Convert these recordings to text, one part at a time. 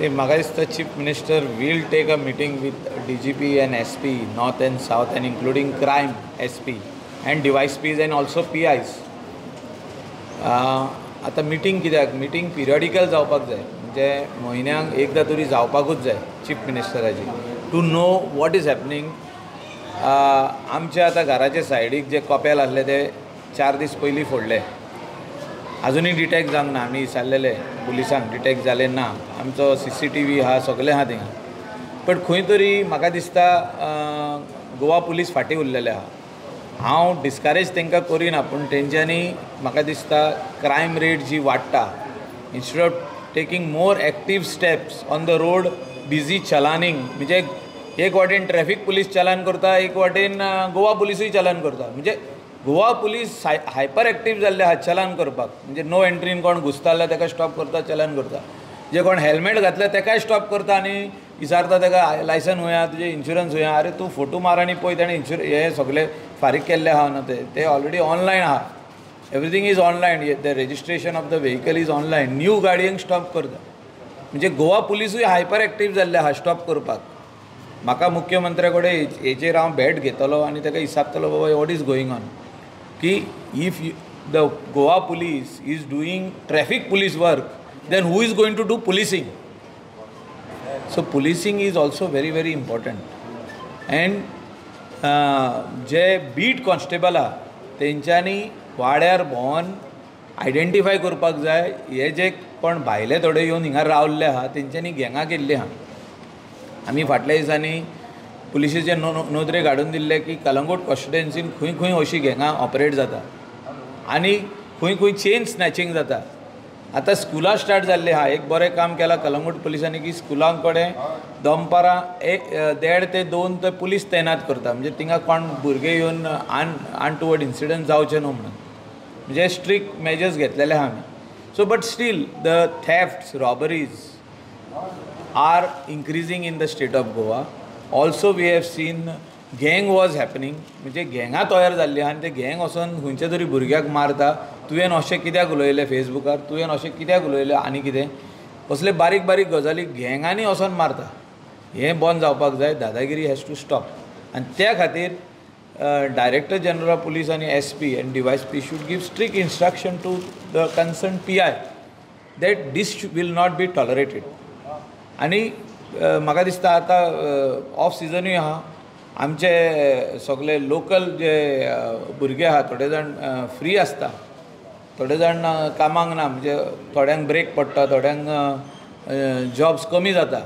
See, म्हाका दिसता Chief Minister will take a meeting with DGP and SP, North and South, and including crime SP and DySPs and also PIs. आतां meeting कित्याक, meeting पिरियडिकल जावपाक जाय, म्हणजे म्हयन्याक एकदां तरी जावपाकूच जाय chief मिनिस्टराची, to know what is happening. आमच्या आतां घराचे सायडीक जे कपेल आसले ते 4 दीस पयलीं फोडले, आजुनूय डिटेक्ट जावंक ना. आमी विचारलेले पुलिसांक, डिटेक्ट जालें ना. आमचो CCTV आहा, सगळें आहा थिंगा, बट खंय तरी म्हाका दिसता गोवा पुलीस फाटीं उरलेले आहा. हांव डिस्करेज तांकां करिना, पूण तेंच्यांनी म्हाका दिसता क्रायम रेट जी वाडटा, instead of taking more active steps on the road, busy chalaning, म्हणजे एक वाटेन ट्रॅफिक पुलीस चलान करता, एक वाटेन गोवा पुलिसूय चलान करता. म्हणजे गोवा पुलीस हायपर एक्टीव जाल्ले आहा चलान करपाक, म्हणजे नो एंट्रीन कोण घुसता जाल्यार ताका स्टॉप करता, चलान करता. जे कोण हेल्मेट घातले ताकाय स्टॉप करता आनी विचारता ताका लायसन हुंया, तुजें इन्शुरन्स हुंया. अरे तूं फोटो मार आनी पळय ताणें इन्शुरन्स हे सगळे फारीक केल्ले आहा न्हू, ते ऑलरेडी ऑनलायन आहा. Everything is online, the registration of the vehicle is online. New गाडयेंक stop करता, म्हणजे गोवा पुलिसूय हायपर एक्टीव जाल्ले आहा स्टॉप करपाक. म्हाका मुख्यमंत्र्या कडेन हेचेर हांव भेट घेतलो आनी ताका विचारतलो, बाबा what is going on, की if the Goa police is doing traffic police work, then who is going to do policing? So policing is also very very important. And J beat constable आहा तेंच्यांनी वाड्यार भोंवन identify करपाक जाय हे जे कोण भायले थोडे येवन हिंगा रावल्ले आहा तेंच्यांनी गँगां केल्ली आहा. आमी फाटल्या दिसांनी पुलिशेचे नदरेक हाडून दिल्ले की कलंगूट कॉन्स्टिट्युएन्सीन खंय खंय अशी गँगां ऑपरेट जाता आनी खंय खंय चेन स्नॅचिंग जाता. आतां स्कुलां स्टार्ट जाल्लीं आहा, एक बरें काम केलां कलंगूट पुलिसांनी की स्कुलां कडेन दनपारां 1.5 ते 2 ते पुलीस तैनात करता, म्हणजे थिंगा कोण भुरगे येवन अनटुवर्ड इन्सिडंट जावचे न्हू म्हणून, म्हणजे स्ट्रिक्ट मेजर्स घेतलेले आहा आमी. So but still the thefts, robberies are increasing in the state of Goa. Also we have seen gang was happening, म्हणजे गँगां तयार जाल्ली आहा आनी ते गँग वचोन खंयच्या तरी भुरग्याक मारता. तुवें अशें कित्याक उलयलें फेसबुकार, तुवें अशें कित्याक उलयलें, आनी कितें असले बारीक बारीक गजाली गँगांनी वचोन मारता. हें बंद जावपाक जाय, दादागिरी हॅज टू स्टॉप. आनी त्या खातीर डायरेक्टर जनरल ऑफ पुलीस आनी SP and DySP should give strict instruction to the concern PI that this will not be tolerated. आनी म्हाका दिसता आतां ऑफ सिजनूय आहा, आमचे सगळे लोकल जे भुरगे आहा थोडे जाण फ्री आसता, थोडे जाण कामाक ना, म्हणजे थोड्यांक ब्रेक पडटा, थोड्यांक जॉब्स कमी जाता.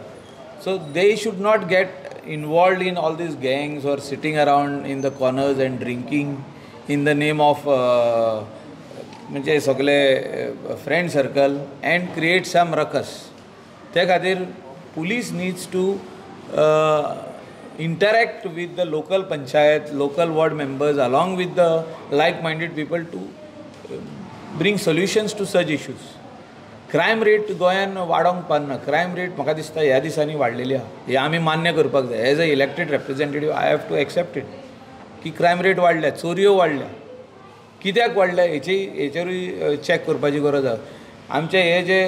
So they should not get involved in all these gangs or sitting around in the corners and drinking in the name of म्हणजे सगळे friend circle and create some ruckus. ते खातीर police needs to interact with the local panchayat, local ward members along with the like minded people to bring solutions to such issues. Crime rate गोंयान वाडोवंक पारना, crime rate म्हाका दिसता ह्या दिसांनी वाडलेली आहा, हें आमी मान्य करपाक जाय. As a elected representative I have to accept it की क्रायम रेट वाडल्या, चोरयो वाडल्या, कित्याक वाडल्या हेची हेचेरूय चॅक करपाची गरज आहा. आमचे हे जे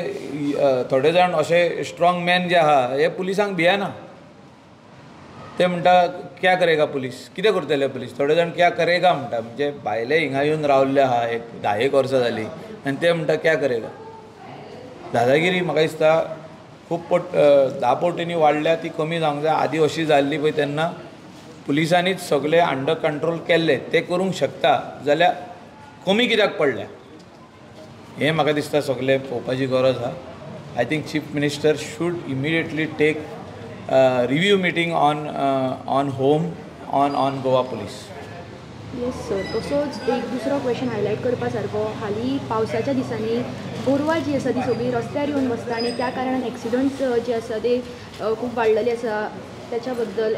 थोडे जाण अशे स्ट्रॉंग मॅन जे आहा हे पुलिसांक भियेना, ते म्हणटा क्या करेगा पुलीस, कितें करतले पुलीस. थोडे जाण क्या करेगा म्हणटा, म्हणजे भायले हिंगा येवन रावल्ले आहा एक 10 वर्सां जालीं आनी ते म्हणटा क्या करेगा. दादागिरी म्हाका दिसता खूब पट 10 पटींनी वाडल्या, ती कमी जावंक जाय. आदीं अशी जाल्ली पळय तेन्ना पुलिसांनीच सगळे अंडर कंट्रोल केल्ले, ते करूंक शकता जाल्यार कमी कित्याक पडल्या हें म्हाका दिसता सगळें पळोवपाची गरज आहा. I think Chief Minister should immediately take review meeting on home on Goa police. Yes sir, तसोच एक दुसरो क्वेश्चन हायलायट करपा सारको, हालीं पावसाच्या दिसांनी गोरवां जी आसा ती सगळीं रस्त्यार येवन बसता आनी त्या कारणान एक्सिडंट्स जे आसा ते खूब वाडलेले आसा, त्याच्या बद्दल